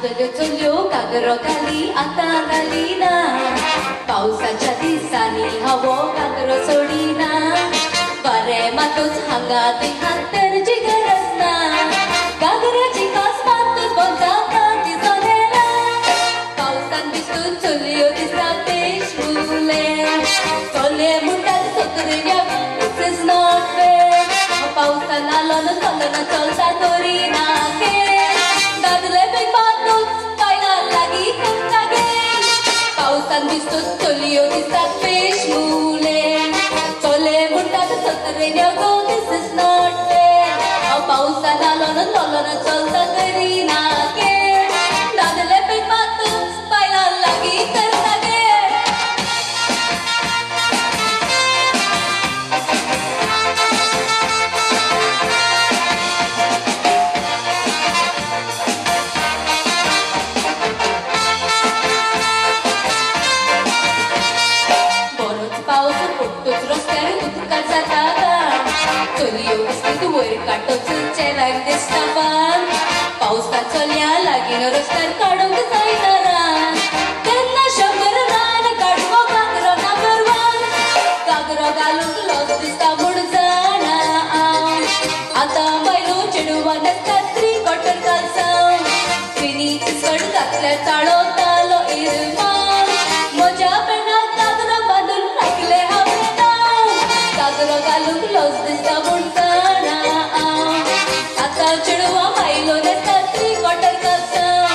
आसल्यो चलयो घागरो घाली आतां घालिना, पावसाच्या दिसांनी हांव घागरो सोडिना. बरें मातूच हांगा थंय हातरची गरज ना, घागऱ्याची कास मातूच बोंजाता ती चलेला. पावसान भिजून चलयो दिसता पेशमुले, चले म्हणटात सत्र्या this is not fair. पावसान आलो ना चलना चलता तरी ना दादले बेग मातूच बायलां लागीं करता गे. पावसान दिसतूच चलयो दिसतात पेशमुले, चले म्हणटात सत्रेन्या गो this is not fair. पावसान आलो ना चलना चलता तरी ना गे दादले बेग मातूच बायलां लागीं करता गे. चलयो दिसतात वयर कांटोच चेराक दिसता पान, पावसान चलया लागीं रस्त्यार काडूंक जायना रान. तेन्ना 100 रान काडूंक घागरो नंबर 1, घागरो घालूंक लज दिसता म्हूण जाणा हांव. आतां बायलो चेडवां न्हेसतात 3/4 कालसांव, मिनी स्कर्ट घातल्यार चाळवतालो इरमांव. म्हज्या पेणाक घागरो बांदून राखलें हांवें नांव, घागरो घालूंक लज दिसता म्हूण जाणा हांव. आतां चेडवां बायलो न्हेसतात 3/4 कालसांव,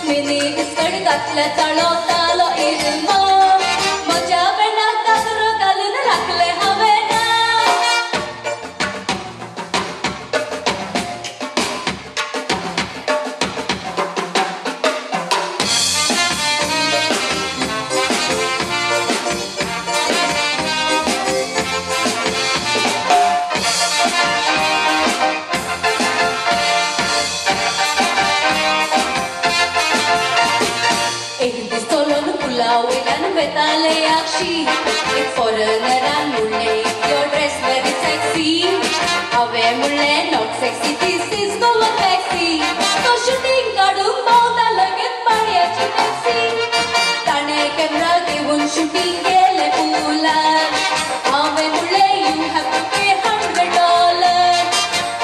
मिनी स्कर्ट घातल्यार चाळवतालो इरमांव. म्हज्या पेणाक घागरो घालून राखलें हांवें नांव. एक दीस चलोन पुला वयल्यान वेताले आक्षी, एक फॉरेनरान म्हणलें your dress very sexy. हांवें म्हणलें not sexy this is Goa taxi. तो शुटींग काडूंक पावता लगेच पाडयाची टॅक्सी. ताणें कॅमेरा घेवन शुटींग केलें पुलार. हांवें म्हणलें you have to pay $100.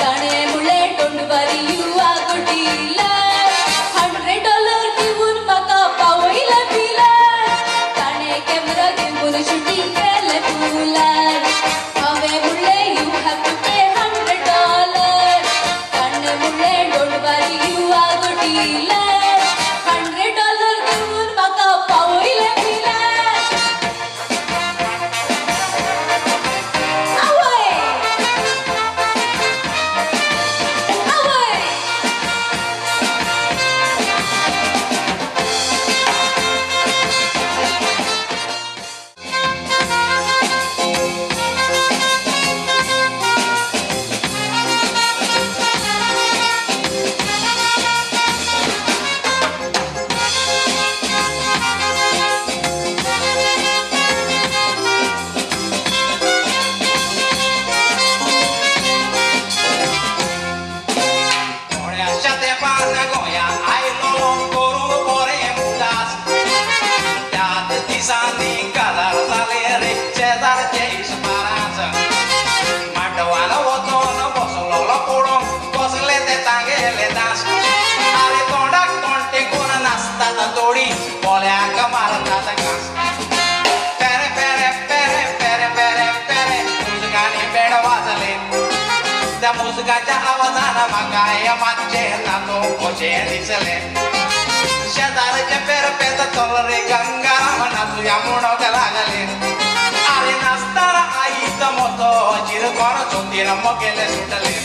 ताणें म्हणलें don't worry you are good dealer. $100 दिवन म्हाका पावयलें बिलार. ताणें कॅमेरा घेवन शुटींग केलें पुलार. हांवें म्हणलें you have to pay $100. ताणें म्हणलें don't worry you are good dealer. $100 दिवन म्हाका पावयलें बिलार. आवय आवय. थोड्याशा तेंपान गोंया आयलो करूंक बरें उदास, त्याच दिसांनी काजार जालें रे शेजारचे इस्पारांच. माटवान वचोन बसलोलो पळोवंक कसले ते तांगेले दास. आरे तोंडाक तोंड तेंकून नाचतात तोडी, पोल्याक मारतात घांस. पेरे पेरे पेरे पेरे पेरे पेरे मुजगांनी बेड वाजले, त्या मुजगाच्या आवाजान म्हाका मातशें नाचोवंक कशें दिसलें. शेजारचे पेरपेत चल रे गंगाराम नाचुया म्हणूंक लागले. आरे नाचतना आईत मोतो चिरकोन चोतीन म्हगेलें सुटलें.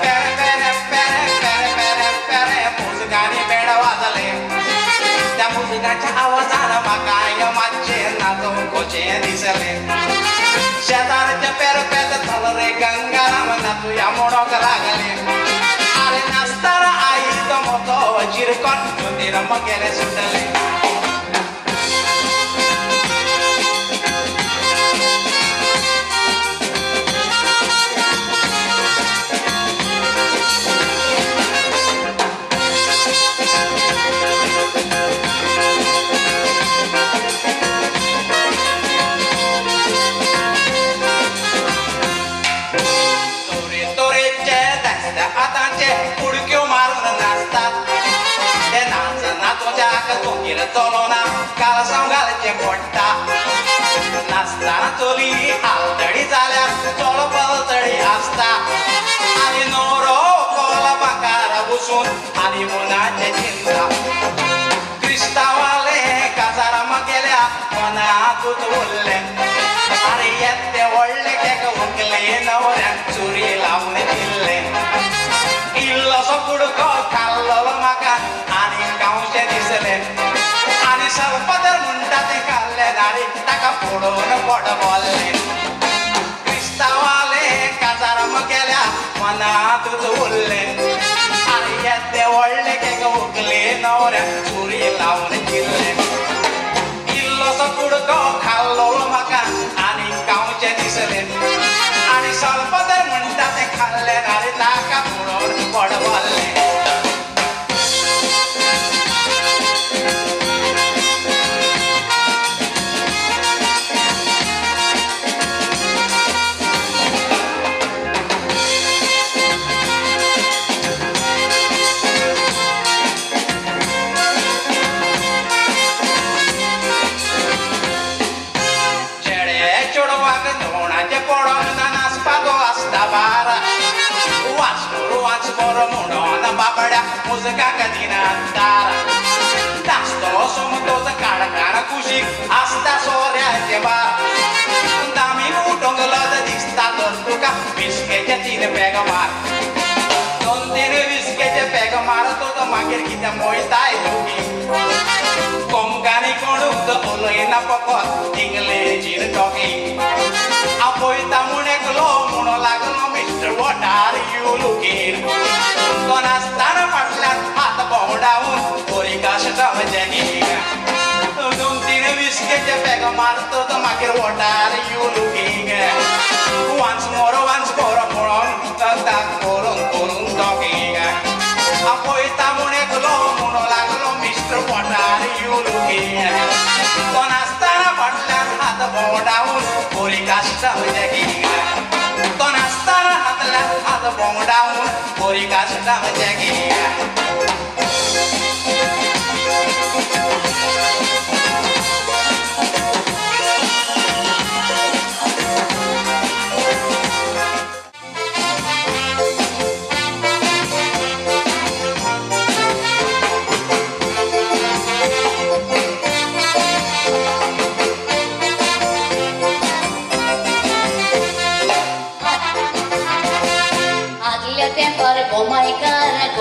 पेरे पेरे पेरे पेरे पेरे पेरे मुजगांनी बेड वाजले, त्या मुजगाच्या आवाजान म्हाका मातशें नाचोवंक कशें दिसलें. शेजारचे पेरपेत चल रे गंगाराम नाचुया म्हणूंक लागले. आरे नाचतना आईत मोतो चिरकोन चोतीन म्हगेलें सुटलें. बसून हानिमुनाचें चिंता क्रिस्तांवाले काजार मगेल्या मनांतूच उरलें आरे येते व्हडले केक व्हंकले न्हवऱ्याक चुरी लावन दिल्लें इल्लोसो कुडको खाल्लो म्हाका आनी खावचें दिसलें आनी सल्पदर म्हणटा तें खाल्लें आनी ताका पळोवन पोट भरलें क्रिस्तांवाले काजार मगेल्या मनांतूच उरलें आनी येते व्हडले केक व्हंकले न्हवऱ्याक चुरी लावन दिल्लें इल्लोसो कुडको खाल्लो म्हाका आनी खावचें दिसलें आनी सल्पदर म्हणटा तें खाल्लें आनी ताका पळोवन पोट भरलें. बाबड्या मुजकाक दिना दारा नाचतलो सोमतोच काडकार कुशीक आसता सोऱ्याचे बार दामी उठोंक लज दिसता तर तुका विस्केचे 3 पेग मार 2-3 विस्केचे पेग मारतोच मागीर कितें मोयताय तुमी कोंकानी कोणूच उलयना फकत इंग्लेजीन टॉकींग आपयता म्हूण एकलो म्हणूं लागलो mister what are you looking तो नाचतना फाटल्यान हात भोंवडावन बरी काश्टां जॅगिंग 2-3 विस्केचे पेग मारतो तो मागीर what are you looking once more म्हणून ताक करून करून टॉकिंग आपयता म्हूण एकलो म्हणूं लागलो mister what are you looking तो नाचतना फाटल्यान हात भोंवडावन बरी काश्टां जॅगिंग तो नाचतना हातल्यान हात भोंवडावन बरी काश्टां जॅगिंग.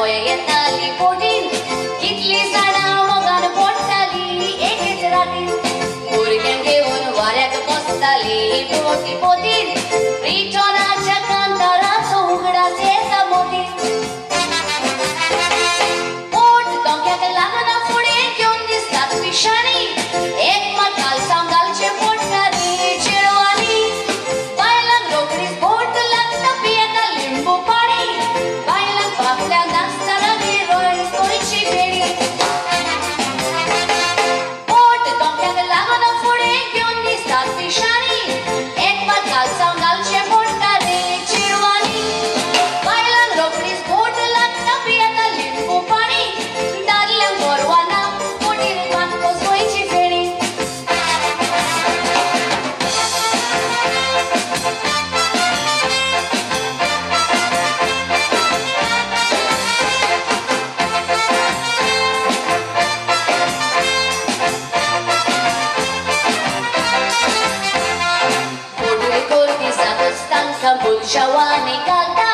येताली बोटीन कितली जाणां मोगान पोडटाली एकेच रातीन भुरग्यांक घेवन वाऱ्याक बसताली बोटी बोटीन रिटर्नाच्या कांताराचो उगडास येता मोदीन पोट दोंक्याक लागना फुडें घेवन दिसतात पिशाणी एक मात कालसांव घालचें पडटा रे चेडवांनी बायलांक रोखडीच बोट लागता पियेता लिंबू पाणी बायलांक बाबल्या नाचता पोट दोंक्याक लागना फुडें घेवन दिसतात पिशाणी एक मात कालसांव घालचें पडटा रे चेडवांनी बायलांक रोखडीच बोट लागता पियेता लिंबू पाणी दादल्यांक गोरवाना बोटीर मातकोच गोंयची फेणी. बुलशावानी घालता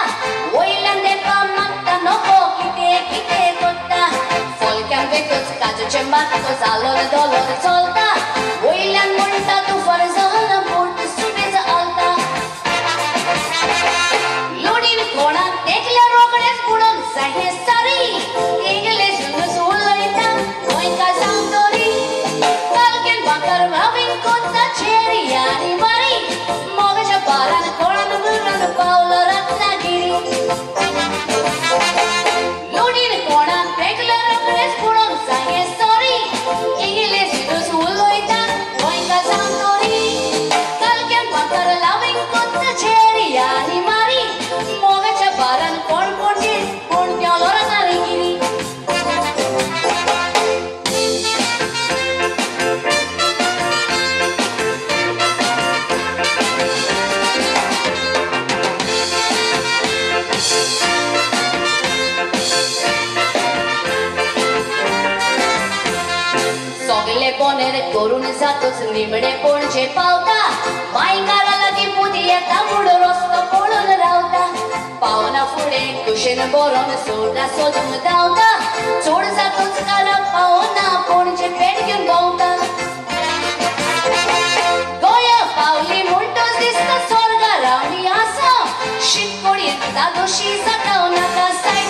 वयल्यान तेका मागता नको कितें कितें करता फोलक्यान वेतच काजूचें मागतो जालोर दोलोर चलता वयल्यान म्हणटा तूं फरजान बोट सुबेज आलता लोडीन कोणाक देखल्यार रोखडेच बुडोंक जाय हें सारी इंग्लीश उलयता गोंयकार सांगतरी कालकेन भाकर भावीन कोत्ता चेरी आनी मारी मोगाच्या बारान कोणाक पावलो रत्नागिरी लोडीन कोणाक देखल्यार रोखडेच बुडोंक जाय हें सॉरी इंग्लीश बोनेर करून जातोच निमणे पणजे पावता. मायकारा लागीं बुदी येता म्हूण रस्तो पळोवन रावता. पावना फुडें कुशेन बरोवन सोडा सोदूंक धांवता. चड जातोच कारा पावना पणजे पेट घेवन भोंवता. गोंया पावली म्हणटच दिसता स्वर्गा रावणी आसा. शितकोडयेंत दादोशी जाता नाका सायड